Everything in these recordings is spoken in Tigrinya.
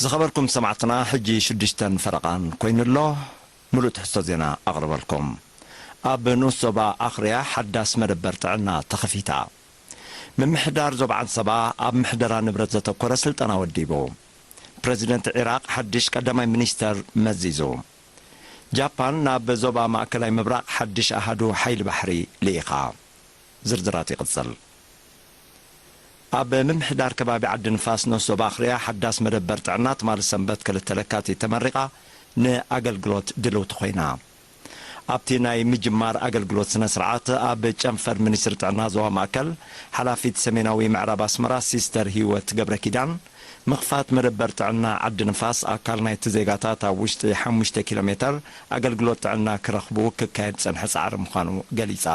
ዝኸበርኩም ሰማዕትና፣ ሕጂ ሽዱሽተን ፈረቓን ኮይኑ ኣሎ። ምሉእ ትሕዝቶ ዜና ኣቕርበልኩም። ኣብ ንኡስ ዞባ ኣኽርያ ሓዳስ መደበር ጥዕና ተኸፊታ። ምምሕዳር ዞባ ዓንሰባ ኣብ ምሕደራ ንብረት ዘተኮረ ስልጠና ወዲቡ። ፕረዚደንት ዒራቕ ሓድሽ ቀዳማይ ሚኒስተር መዚዙ። ጃፓን ናብ ዞባ ማእከላይ ምብራቕ ሓድሽ ኣሃዱ ሓይሊ ባሕሪ ልኢኻ። ዝርዝራት ይቕጽል። ኣብ ምምሕዳር ከባቢ ዓዲ ንፋስ ንኡስ ዞባ ኣኽርያ ሓዳስ መደበር ጥዕና ትማሊ ሰንበት ክልተ ለካቲት ተመሪቓ ንኣገልግሎት ድልውቲ ኮይና። ኣብቲ ናይ ምጅማር ኣገልግሎት ስነ ስርዓት ኣብ ጨንፈር ሚኒስትሪ ጥዕና ዞባ ማእከል ሓላፊት ሰሜናዊ ምዕራብ ኣስመራ ሲስተር ህይወት ገብረ ኪዳን፣ ምኽፋት መደበር ጥዕና ዓዲ ንፋስ ኣካል ናይቲ ዜጋታት ኣብ ውሽጢ ሓሙሽተ ኪሎ ሜተር ኣገልግሎት ጥዕና ክረኽቡ ክካየድ ዝጸንሐ ጻዕሪ ምዃኑ ገሊጻ።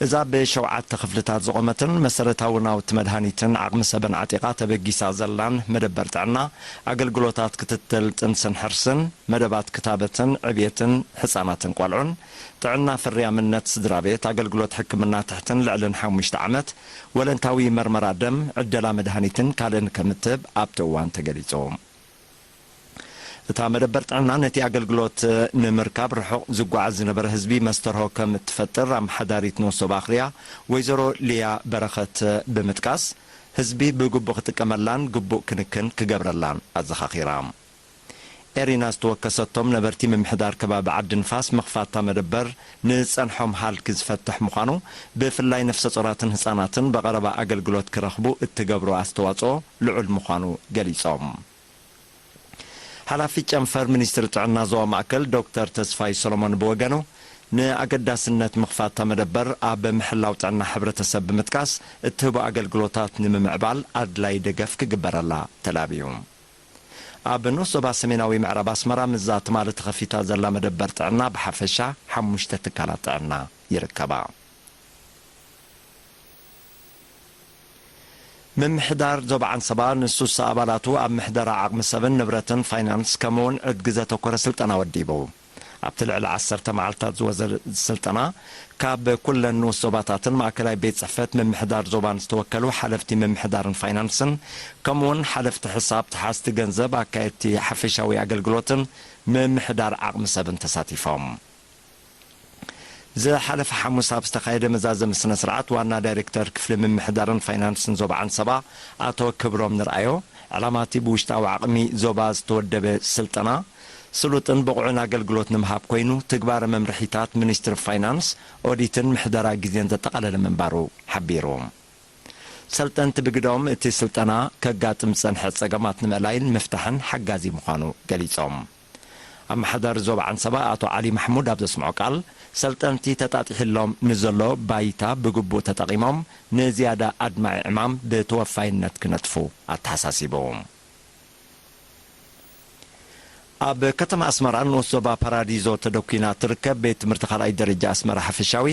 እዛ ብሸውዓተ ክፍልታት ዝቖመትን መሰረታዊ ናውቲ መድሃኒትን ዓቕሚ ሰብን ዓጢቓ ተበጊሳ ዘላን መደበር ጥዕና፣ ኣገልግሎታት ክትትል ጥንስን ሕርስን፣ መደባት ክታበትን ዕብየትን ህጻናትን ቆልዑን፣ ጥዕና ፍርያምነት ስድራ ቤት፣ ኣገልግሎት ሕክምና ትሕትን ልዕልን ሓሙሽተ ዓመት፣ ወለንታዊ መርመራ ደም፣ ዕደላ መድሃኒትን ካልእን ከምትህብ ኣብቲ እዋን ተገሊጹ። እታ መደበር ጥዕና ነቲ ኣገልግሎት ንምርካብ ርሑቕ ዝጓዓዝ ዝነበረ ህዝቢ መስተርሆ ከም እትፈጥር ኣመሓዳሪት ንኡስ ዞባ ኣኽርያ ወይዘሮ ሊያ በረኸት ብምጥቃስ፣ ህዝቢ ብግቡእ ክጥቀመላን ግቡእ ክንክን ክገብረላን ኣዘኻኺራ። ኤሪና ዝተወከሰቶም ነበርቲ ምምሕዳር ከባቢ ዓዲ ንፋስ ምኽፋታ መደበር ንዝጸንሖም ሃልኪ ዝፈትሕ ምዃኑ፣ ብፍላይ ነፍሰ ጾራትን ህጻናትን ብቐረባ ኣገልግሎት ክረኽቡ እትገብሮ ኣስተዋጽኦ ልዑል ምዃኑ ገሊጾም። ሓላፊ ጨንፈር ሚኒስትሪ ጥዕና ዞባ ማእከል ዶክተር ተስፋይ ሰሎሞን ብወገኑ፣ ንኣገዳስነት ምኽፋታ መደበር ኣብ ምሕላው ጥዕና ሕብረተሰብ ብምጥቃስ፣ እትህቦ ኣገልግሎታት ንምምዕባል ኣድላይ ደገፍ ክግበረላ ተላብዩ። ኣብ ንኡስ ዞባ ሰሜናዊ ምዕራብ ኣስመራ ምስዛ ትማሊ ተኸፊታ ዘላ መደበር ጥዕና ብሓፈሻ ሓሙሽተ ትካላት ጥዕና ይርከባ። ምምሕዳር ዞባ ዓንሰባ ንሱሳ ኣባላቱ ኣብ ምሕደራ ዓቕሚ ሰብን ንብረትን ፋይናንስ ከምኡውን ዕድጊ ዘተኮረ ስልጠና ወዲቡ። ኣብቲ ልዕሊ ዓሰርተ መዓልታት ዝወዘ ስልጠና ካብ ኩለን ንኡስ ዞባታትን ማእከላይ ቤት ጽሕፈት ምምሕዳር ዞባን ዝተወከሉ ሓለፍቲ ምምሕዳርን ፋይናንስን ከምኡውን ሓለፍቲ ሕሳብ፣ ተሓዝቲ ገንዘብ፣ ኣካየድቲ ሓፈሻዊ ኣገልግሎትን ምምሕዳር ዓቕሚ ሰብን ተሳቲፎም። ዝሓለፈ ሓሙስ ኣብ ዝተኻየደ መዛዘሚ ስነ ስርዓት ዋና ዳይሬክተር ክፍሊ ምምሕዳርን ፋይናንስን ዞባ ዓንሰባ ኣቶ ክብሮም ንርኣዮ፣ ዕላማ እቲ ብውሽጣዊ ዓቕሚ ዞባ ዝተወደበ ስልጠና ስሉጥን ብቑዕን ኣገልግሎት ንምሃብ ኮይኑ፣ ትግባረ መምርሒታት ሚኒስትሪ ፋይናንስ፣ ኦዲትን ምሕደራ ግዜን ዘጠቓለለ ምንባሩ ሓቢሩ። ሰልጠንቲ ብግደኦም፣ እቲ ስልጠና ከጋጥም ዝጸንሐ ጸገማት ንምእላይን ምፍታሕን ሓጋዚ ምዃኑ ገሊጾም። ኣመሓዳሪ ዞባ ዓንሰባ ኣቶ ዓሊ ማሕሙድ ኣብ ዘስምዖ ቃል፣ ሰልጠንቲ ተጣጢሕሎም ንዘሎ ባይታ ብግቡእ ተጠቒሞም፣ ንዝያዳ ኣድማዒ ዕማም ብተወፋይነት ክነጥፉ ኣተሓሳሲቡ። ኣብ ከተማ ኣስመራ ንኡስ ዞባ ፓራዲዞ ተደኲና ትርከብ ቤት ትምህርቲ ካልኣይ ደረጃ ኣስመራ ሓፈሻዊ፣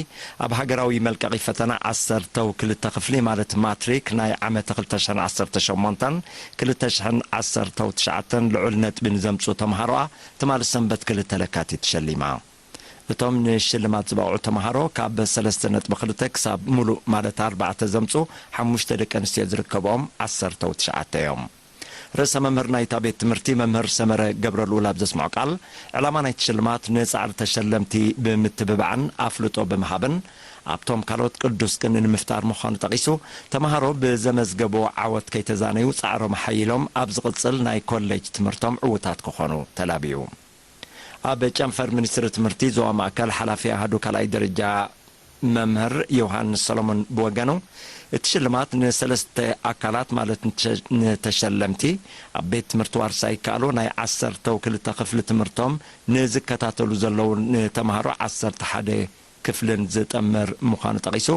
ኣብ ሃገራዊ መልቀቒ ፈተና ዓሰርተው ክልተ ክፍሊ፣ ማለት ማትሪክ፣ ናይ ዓመት ክልተ ሽሕን ዓሰርተ ሸሞንተን ክልተ ሽሕን ዓሰርተው ትሽዓተን ልዑል ነጥቢ ንዘምጽኡ ተምሃሮኣ ትማሊ ሰንበት ክልተ ለካቲት ሸሊማ። እቶም ንሽልማት ዝበቕዑ ተምሃሮ ካብ ሰለስተ ነጥቢ ክልተ ክሳብ ሙሉእ፣ ማለት ኣርባዕተ ዘምጽኡ ሓሙሽተ ደቂ ኣንስትዮ ዝርከብኦም ዓሰርተው ትሽዓተ እዮም። ርእሰ መምህር ናይታ ቤት ትምህርቲ መምህር ሰመረ ገብረልኡል ኣብ ዘስምዖ ቃል፣ ዕላማ ናይቲ ሽልማት ንጻዕሪ ተሸለምቲ ብምትብባዕን ኣፍልጦ ብምሃብን ኣብቶም ካልኦት ቅዱስ ቅኒ ንምፍጣር ምዃኑ ጠቒሱ፣ ተምሃሮ ብዘመዝገብዎ ዓወት ከይተዛነዩ ጻዕሮም ሓይሎም ኣብ ዝቕጽል ናይ ኮሌጅ ትምህርቶም ዕዉታት ክኾኑ ተላብዩ። ኣብ ጨንፈር ሚኒስትሪ ትምህርቲ ዞባ ማእከል ሓላፊ ኣሃዱ ካልኣይ ደረጃ መምህር ዮሃንስ ሰሎሞን ብወገኑ፣ እቲ ሽልማት ንሰለስተ ኣካላት፣ ማለት ንተ-፣ ንተሸለምቲ ኣብ ቤት ትምህርቲ ዋርሳይ ይከኣሉ ናይ ዓሰርተው ክልተ ክፍሊ ትምህርቶም ንዝከታተሉ ዘለዉ ንተምሃሮ ዓሰርተ ሓደ ክፍልን ዝጠምር ምዃኑ ጠቒሱ፣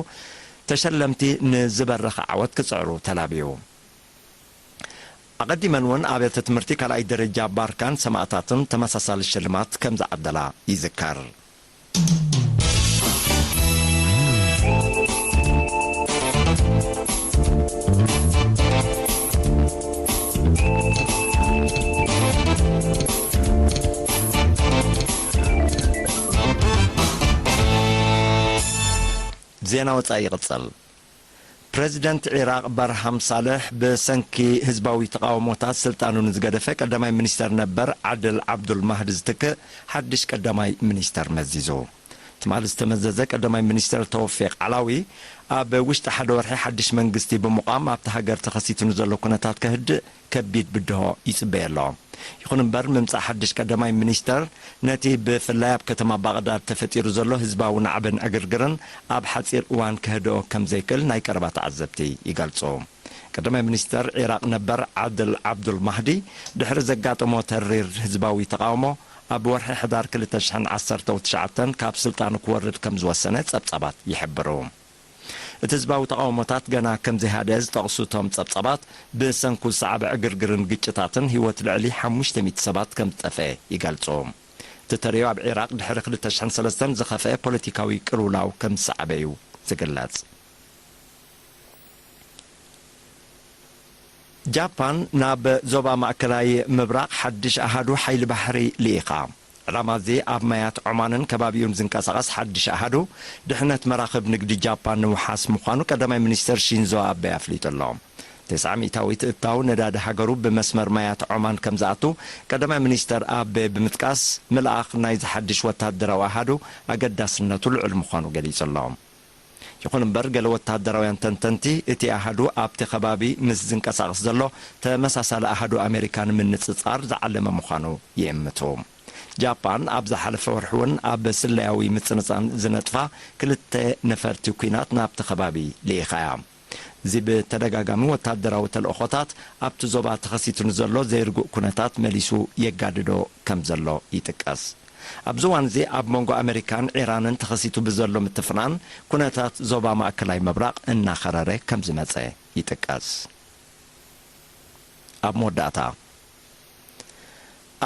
ተሸለምቲ ንዝበረኸ ዓወት ክጽዕሩ ተላብዩ። ኣቐዲመን እውን ኣብያተ ትምህርቲ ካልኣይ ደረጃ ባርካን ሰማእታትን ተመሳሳሊ ሽልማት ከም ዝዓደላ ይዝከር። ዜና ወጻኢ ይቕጽል። ፕረዚደንት ዒራቕ በርሃም ሳልሕ ብሰንኪ ህዝባዊ ተቓውሞታት ስልጣኑ ንዝገደፈ ቀዳማይ ሚኒስተር ነበር ዓድል ዓብዱል ማህዲ ዝትክእ ሓድሽ ቀዳማይ ሚኒስተር መዚዙ። ትማሊ ዝተመዘዘ ቀዳማይ ሚኒስተር ተወፊቅ ዓላዊ ኣብ ውሽጢ ሓደ ወርሒ ሓድሽ መንግስቲ ብምቋም ኣብቲ ሃገር ተኸሲቱ ንዘሎ ኩነታት ከህድእ ከቢድ ብድሆ ይጽበዮ ኣሎ። ይኹን እምበር፣ ምምጻእ ሓድሽ ቀዳማይ ሚኒስተር ነቲ ብፍላይ ኣብ ከተማ ባቕዳድ ተፈጢሩ ዘሎ ህዝባዊ ናዕብን ዕግርግርን ኣብ ሓጺር እዋን ከህድኦ ከም ዘይክእል ናይ ቀረባ ተዓዘብቲ ይገልጹ። ቀዳማይ ሚኒስተር ዒራቕ ነበር ዓድል ዓብዱል ማህዲ፣ ድሕሪ ዘጋጠሞ ተሪር ህዝባዊ ተቓውሞ፣ ኣብ ወርሒ ሕዳር ክልተ ሽሕን ዓሰርተው ትሽዓተን ካብ ስልጣኑ ክወርድ ከም ዝወሰነ ጸብጻባት ይሕብሩ። እቲ ህዝባዊ ተቓውሞታት ገና ከም ዘይሃደአ ዝጠቕሱ እቶም ጸብጻባት፣ ብሰንኩ ዝሰዓበ ዕግርግርን ግጭታትን ህይወት ልዕሊ ሓሙሽተ ሚእቲ ሰባት ከም ዝጠፍአ ይገልጹ። እቲ ተርእዮ ኣብ ዒራቕ ድሕሪ ክልተ ሽሕን ሰለስተን ዝኸፍአ ፖለቲካዊ ቅልውላው ከም ዝሰዓበ እዩ ዝግለጽ። ጃፓን ናብ ዞባ ማእከላይ ምብራቕ ሓድሽ ኣሃዱ ሓይሊ ባሕሪ ልኢኻ። ዕላማ እዚ ኣብ ማያት ዖማንን ከባቢኡን ዝንቀሳቐስ ሓድሽ ኣሃዱ ድሕነት መራኽብ ንግዲ ጃፓን ንምውሓስ ምዃኑ ቀዳማይ ሚኒስተር ሺንዞ ኣቤ ኣፍሊጡ ኣሎ። ተስዓ ሚእታዊት እታው ነዳዲ ሃገሩ ብመስመር ማያት ዖማን ከም ዝኣቱ ቀዳማይ ሚኒስተር ኣቤ ብምጥቃስ፣ ምልኣኽ ናይዚ ሓድሽ ወታደራዊ ኣሃዱ ኣገዳስነቱ ልዑል ምዃኑ ገሊጹ ኣሎ። ይኹን እምበር፣ ገለ ወተሃደራውያን ተንተንቲ፣ እቲ ኣሃዱ ኣብቲ ከባቢ ምስ ዝንቀሳቐስ ዘሎ ተመሳሳሊ ኣሃዱ ኣሜሪካ ንምንጽጻር ዝዓለመ ምዃኑ ይእምቱ። ጃፓን ኣብ ዝሓለፈ ወርሒ እውን ኣብ ስለያዊ ምጽንጻን ዝነጥፋ ክልተ ነፈርቲ ኲናት ናብቲ ከባቢ ልኢኻ እያ። እዚ ብተደጋጋሚ ወተሃደራዊ ተልእኾታት ኣብቲ ዞባ ተኸሲቱ ንዘሎ ዘይርጉእ ኩነታት መሊሱ የጋድዶ ከም ዘሎ ይጥቀስ። ኣብዚ እዋን እዚ ኣብ መንጎ ኣመሪካን ዒራንን ተኸሲቱ ብዘሎ ምትፍናን፣ ኩነታት ዞባ ማእከላይ ምብራቕ እናኸረረ ከም ዝመጸ ይጥቀስ። ኣብ መወዳእታ፣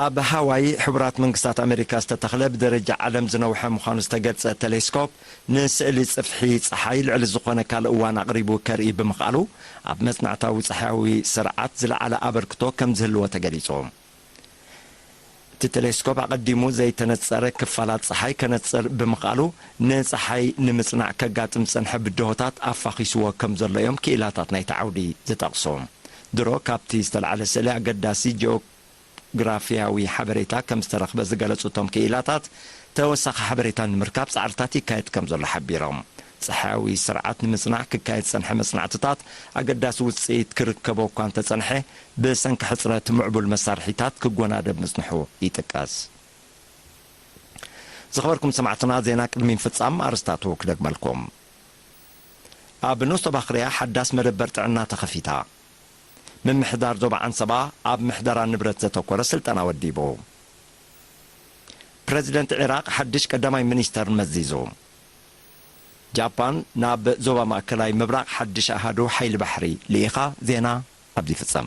ኣብ ሃዋይ ሕቡራት መንግስታት ኣመሪካ ዝተተኽለ ብደረጃ ዓለም ዝነውሐ ምዃኑ ዝተገልጸ ቴሌስኮፕ፣ ንስእሊ ጽፍሒ ጸሓይ ልዕሊ ዝኾነ ካልእ እዋን ኣቕሪቡ ከርኢ ብምኽኣሉ፣ ኣብ መጽናዕታዊ ጸሓያዊ ስርዓት ዝለዓለ ኣበርክቶ ከም ዝህልዎ ተገሊጹ። እቲ ቴሌስኮፕ ኣቐዲሙ ዘይተነጸረ ክፋላት ጸሓይ ከነጽር ብምኽኣሉ፣ ንጸሓይ ንምጽናዕ ከጋጥም ዝጸንሐ ብድሆታት ኣፋኺስዎ ከም ዘሎ እዮም ክኢላታት ናይቲ ዓውዲ ዝጠቕሱ። ድሮ ካብቲ ዝተላዕለ ስእሊ ኣገዳሲ ጂኦግራፍያዊ ሓበሬታ ከም ዝተረኽበ ዝገለጹ እቶም ክኢላታት፣ ተወሳኺ ሓበሬታ ንምርካብ ጻዕርታት ይካየድ ከም ዘሎ ሓቢሮም። ጸሓያዊ ስርዓት ንምጽናዕ ክካየድ ዝጸንሐ መጽናዕትታት ኣገዳሲ ውጽኢት ክርከቦ እኳ እንተጸንሐ፣ ብሰንኪ ሕጽረት ምዕቡል መሳርሒታት ክጎናደብ ምጽንሑ ይጥቀስ። ዝኸበርኩም ሰማዕትና፣ ዜና ቅድሚ ምፍጻም ኣርስታቱ ክደግመልኩም። ኣብ ንኡስ ዞባ ኣኽርያ ሓዳስ መደበር ጥዕና ተኸፊታ። ምምሕዳር ዞባ ዓንሰባ ኣብ ምሕደራ ንብረት ዘተኮረ ስልጠና ወዲቡ። ፕረዚደንት ዒራቕ ሓድሽ ቀዳማይ ሚኒስተር መዚዙ። ጃፓን ናብ ዞባ ማእከላይ ምብራቕ ሓድሽ ኣሃዱ ሓይሊ ባሕሪ ልኢኻ። ዜና ኣብዚ ይፍጸም።